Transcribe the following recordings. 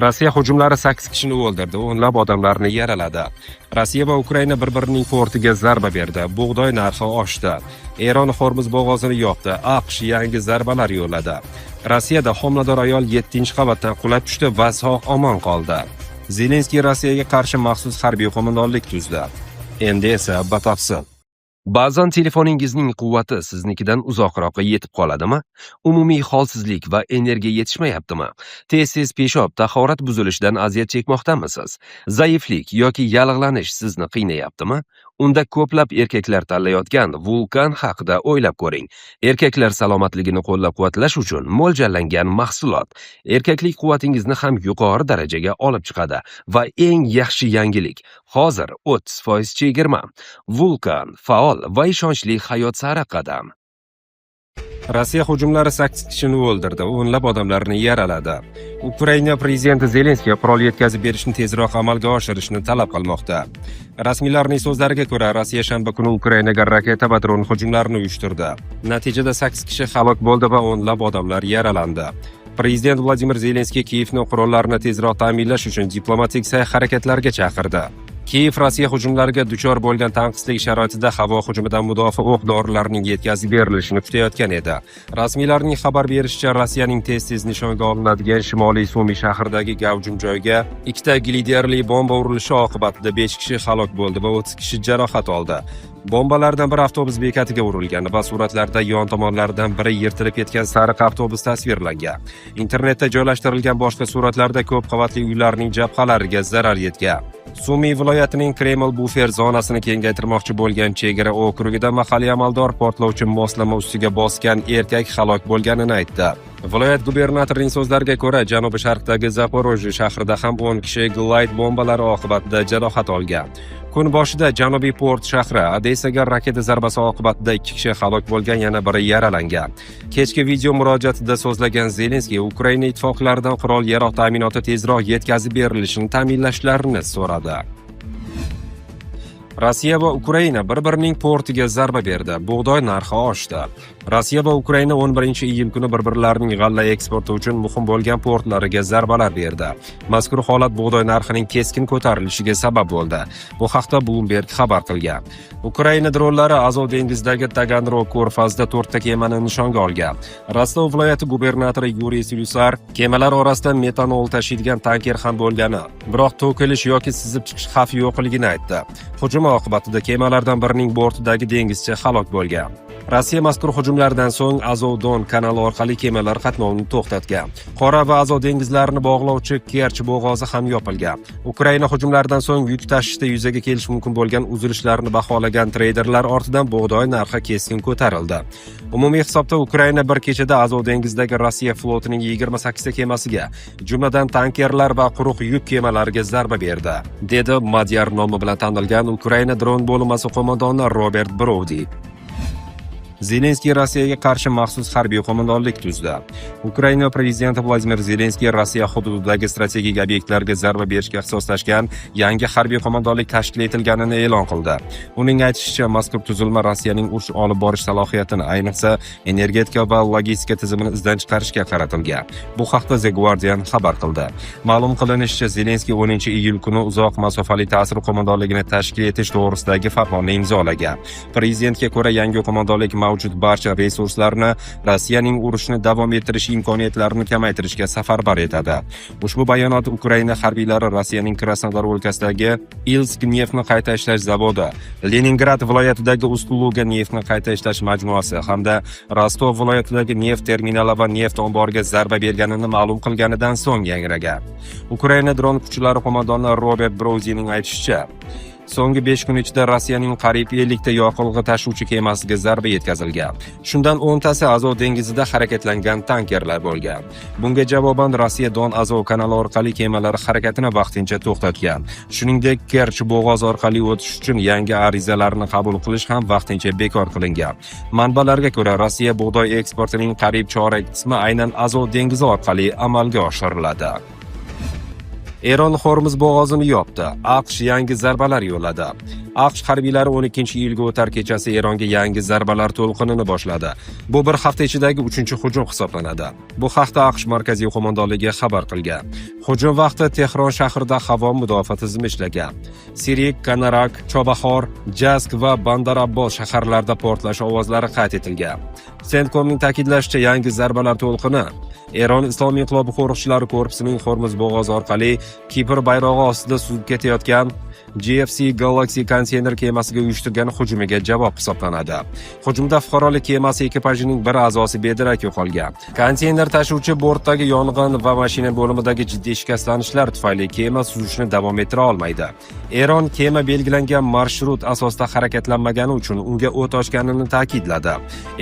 Rossiya hujumlari 8 kishini o'ldirdi, o'nlab odamlarni yaraladi. Rossiya va Ukraina bir-birining portiga zarba berdi. Bug'doy narxi oshdi. Eron Hormuz bo'g'ozini yopdi. AQSh yangi zarbalar yo'lladi. Rossiyada homilador ayol 7-qavatdan qulab tushdi va sog' omon qoldi. Zelenskiy Rossiyaga qarshi maxsus harbiy qo'mondonlik tuzdi. Endi esa batafsil. Ba'zan telefoningizning quvvati siznikidan uzoqroqqa yetib qoladimi? Umumiy holsizlik va energiya yetishmayaptimi? Tez-tez peshob, tahorat buzilishidan aziyat chekmoqdamisiz? Zaiflik yoki yallig'lanish sizni qiynayaptimi? Unda ko'plab erkaklar tanlayotgan Vulkan haqida o'ylab ko'ring. Erkaklar salomatligini qo'llab-quvvatlash uchun mo'ljallangan mahsulot. Erkaklik quvvatingizni ham yuqori darajaga olib chiqadi va eng yaxshi yangilik: hozir 30% chegirma. Vulkan: faol va ishonchli hayot sari qadam. Rossiya hujumlari 8 kishini o'ldirdi, o'nlab odamlarni yaraladi. Ukraina prezidenti Zelenskiy qurol yetkazib berishni tezroq amalga oshirishni talab qilmoqda. Rasmiylarning so'zlariga ko'ra, Rossiya shanba kuni Ukrainaga raketa va dron hujumlarini uyushtirdi. Natijada 8 kishi halok bo'ldi va o'nlab odamlar yaralandi. Prezident Vladimir Zelenskiy Kiyevni qurollarni tezroq ta'minlash uchun diplomatik sa'y-harakatlarga chaqirdi. Kiyev Rossiya hujumlariga duchor bo'lgan tanqislik sharoitida havo hujumidan mudofaa o'q dorilarining yetkazib berilishini kutayotgan edi. Rasmiylarning xabar berishicha, Rossiyaning tez-tez nishonga olinadigan shimoliy Sumi shahridagi gavjum joyga ikkita gliderli bomba urilishi oqibatida 5 kishi halok bo'ldi va 30 kishi jarohat oldi. Bombalardan biri avtobus bekatiga urilgan va suratlarda yon tomonlaridan biri yirtilib ketgan sariq avtobus tasvirlangan. Internetda joylashtirilgan boshqa suratlarda ko'p qavatli uylarning jabhalariga zarar yetgan. Sumi viloyatining Kreml bufer zonasini kengaytirmoqchi bo'lgan chegara okrugida mahalliy amaldor portlovchi moslama ustiga bosgan erkak halok bo'lganini aytdi. Viloyat gubernatorining so'zlariga ko'ra, janubi sharqdagi Zaporojye shahrida ham 10 kishi glide bombalari oqibatida jarohat olgan. Kun boshida janubiy port shahri Odessaga raketa zarbasi oqibatida ikki kishi halok bo'lgan, yana biri yaralangan. Kechki video murojaatida so'zlagan Zelenskiy Ukraina ittifoqlaridan qurol-yarog' ta'minoti tezroq yetkazib berilishini ta'minlashlarini so'radi. Rossiya va Ukraina bir-birining portiga zarba berdi. Bug'doy narxi oshdi. Rossiya va Ukraina 11-iyun kuni bir-birlarining g'alla eksporti uchun muhim bo'lgan portlariga zarbalar berdi. Mazkur holat bug'doy narxining keskin ko'tarilishiga sabab bo'ldi. Bu haqda Bloomberg xabar qilgan. Ukraina dronlari Azov dengizidagi Taganrog ko'rfazida to'rtta kemani nishonga olgan. Rostov viloyati gubernatori Yuriy Slyusar kemalar orasida metanol tashiydigan tanker ham bo'lgani, biroq to'kilish yoki sizib chiqish xavfi yo'qligini aytdi. Hujum oqibatida kemalardan birining bortidagi dengizchi halok bo'lgan. Rossiya mazkur hujumlardan so'ng Azov-Don kanali orqali kemalar qatnovini to'xtatgan. Qora va Azov dengizlarini bog'lovchi Kerch bo'g'ozi ham yopilgan. Ukraina hujumlaridan so'ng yuk tashishda yuzaga kelishi mumkin bo'lgan uzilishlarni baholagan treyderlar ortidan bug'doy narxi keskin ko'tarildi. Umumiy hisobda Ukraina bir kechada Azov dengizidagi Rossiya flotining 28 ta kemasiga, jumladan tankerlar va quruq yuk kemalariga zarba berdi, dedi Madyar nomi bilan tanilgan Ukraina dron bo'linmasi qo'mondoni Robert Brovdi. Zelenskiy Rossiyaga qarshi maxsus harbiy qo'mondonlik tuzdi. Ukraina prezidenti Vladimir Zelenskiy Rossiya hududidagi strategik obyektlarga zarba berishga ixtisoslashgan yangi harbiy qo'mondonlik tashkil etilganini e'lon qildi. Uning aytishicha, mazkur tuzilma Rossiyaning urush olib borish salohiyatini, ayniqsa energetika va logistika tizimini izdan chiqarishga qaratilgan. Bu haqda The Guardian xabar qildi. Ma'lum qilinishicha, Zelenskiy 10-iyul kuni uzoq masofali ta'sir qo'mondonligini tashkil etish to'g'risidagi farmonni imzolagan. Prezidentga ko'ra, yangi qo'mondonlik mavjud barcha resurslarni Rossiyaning urushni davom ettirish imkoniyatlarini kamaytirishga safarbar etadi. Ushbu bayonot Ukraina harbiylari Rossiyaning Krasnodar o'lkasidagi Ilsk neftni qayta ishlash zavodi, Leningrad viloyatidagi Ust-Luga neftni qayta ishlash majmuasi hamda Rostov viloyatidagi neft terminali va neft omboriga zarba berganini ma'lum qilganidan so'ng yangragan. Ukraina dron kuchlari qo'mondoni Robert Brovdining aytishicha, so'nggi 5 kun ichida Rossiyaning qariyb 50 ta yoqilg'i tashuvchi kemasiga zarba yetkazilgan. Shundan 10 tasi Azov dengizida harakatlangan tankerlar bo'lgan. Bunga javoban Rossiya Don Azov kanali orqali kemalar harakatini vaqtincha to'xtatgan. Shuningdek, Kerch bo'g'ozi orqali o'tish uchun yangi arizalarni qabul qilish ham vaqtincha bekor qilingan. Manbalarga ko'ra, Rossiya bug'doy eksportining qariyb chorak qismi aynan Azov dengizi orqali amalga oshiriladi. Eron Hormuz bo'g'ozini yopdi. AQSh yangi zarbalar yo'lladi. AQSh harbiylari 12-iyulga o'tar kechasi Eronga yangi zarbalar to'lqinini boshladi. Bu bir hafta ichidagi 3-hujum hisoblanadi. Bu haqda AQSh markaziy qo'mondonligi xabar qilgan. Hujum vaqti Tehron shahrida havo mudofaa tizimi ishlagan. Sirik, Kanarak, Chobahor, Jask va Bandar Abbos shaharlarida portlash ovozlari qayd etilgan. CENTCOMning ta'kidlashicha, yangi zarbalar to'lqini Eron Islom inqilobi qo'riqchilari korpusining Hormuz bo'g'ozi orqali Kipr bayrog'i ostida suzib ketayotgan GFC Galaxy konteyner kemasiga uyushtirgan hujumiga javob hisoblanadi. Hujumda fuqarolik kemasi ekipajining bir a'zosi bedarak yo'qolgan. Konteyner tashuvchi bortdagi yong'in va mashina bo'limidagi jiddiy shikastlanishlar tufayli kema suzishni davom ettira olmaydi. Eron kema belgilangan marshrut asosida harakatlanmagani uchun unga o't ochganini ta'kidladi.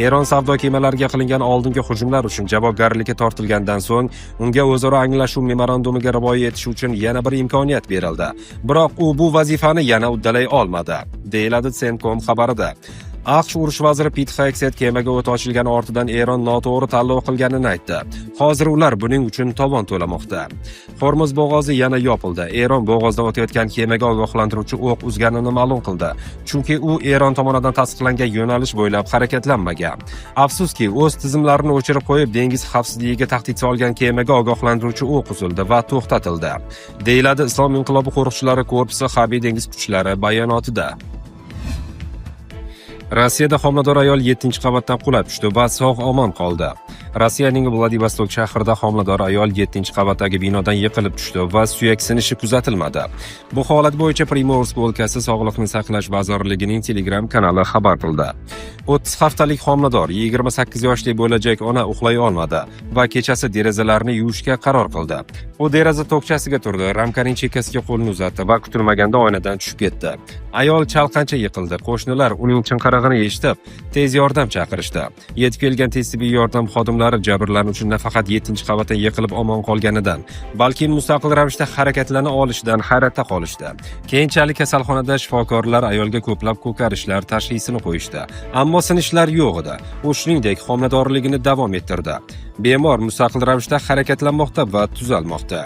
Eron savdo kemalariga qilingan oldingi hujumlar uchun javobgarlikka tortilgandan so'ng unga o'zaro anglashuv memorandumiga rioya etish uchun yana bir imkoniyat berildi. Biroq u bu vazifani yana uddalay olmadi, deyiladi CENTCOM xabarida. AQSh urush vaziri Pit Hegset kemaga o't ochilgani ortidan Eron noto'g'ri tanlov qilganini aytdi. Hozir ular buning uchun tovon to'lamoqda. Hormuz bo'g'ozi yana yopildi. Eron bo'g'ozdan o'tayotgan kemaga ogohlantiruvchi o'q uzganini ma'lum qildi. Chunki u Eron tomonidan tasdiqlangan yo'nalish bo'ylab harakatlanmagan. Afsuski, o'z tizimlarini o'chirib qo'yib, dengiz xavfsizligiga tahdid solgan kemaga ogohlantiruvchi o'q uzildi va to'xtatildi, deyiladi Islom inqilobi qo'riqchilari korpusi harbiy dengiz kuchlari bayonotida. Rossiyada homilador ayol 7-qavatdan qulab tushdi va sog' omon qoldi. Rossiyaning Vladivostok shahrida homilador ayol 7-qavatdagi binodan yiqilib tushdi va suyak sinishi kuzatilmadi. Bu holat bo'yicha Primorsk o'lkasi Sog'liqni saqlash vazirligining Telegram kanali xabar qildi. 30 haftalik homilador, 28 yoshli bo'lajak ona uxlay olmadi va kechasi derazalarni yuvishga qaror qildi. U deraza tokchasiga turdi, ramkaning chekkasiga qo'lini uzatdi va kutilmaganda oynadan tushib ketdi. Ayol chalqancha yiqildi. Qo'shnilar uning chinqirig'ini eshitib, tez yordam chaqirishdi. Yetib kelgan tez tibbiy yordam xodimlari jabrlanuvchi nafaqat 7-qavatdan yiqilib omon qolganidan, balki mustaqil ravishda harakatlana olishidan hayratda qolishdi. Keyinchalik kasalxonada shifokorlar ayolga ko'plab ko'karishlar tashxisini qo'yishdi. Ammo sinishlar yo'q edi. U shuningdek homiladorligini davom ettirdi. Bemor mustaqil ravishda harakatlanmoqda va tuzalmoqda.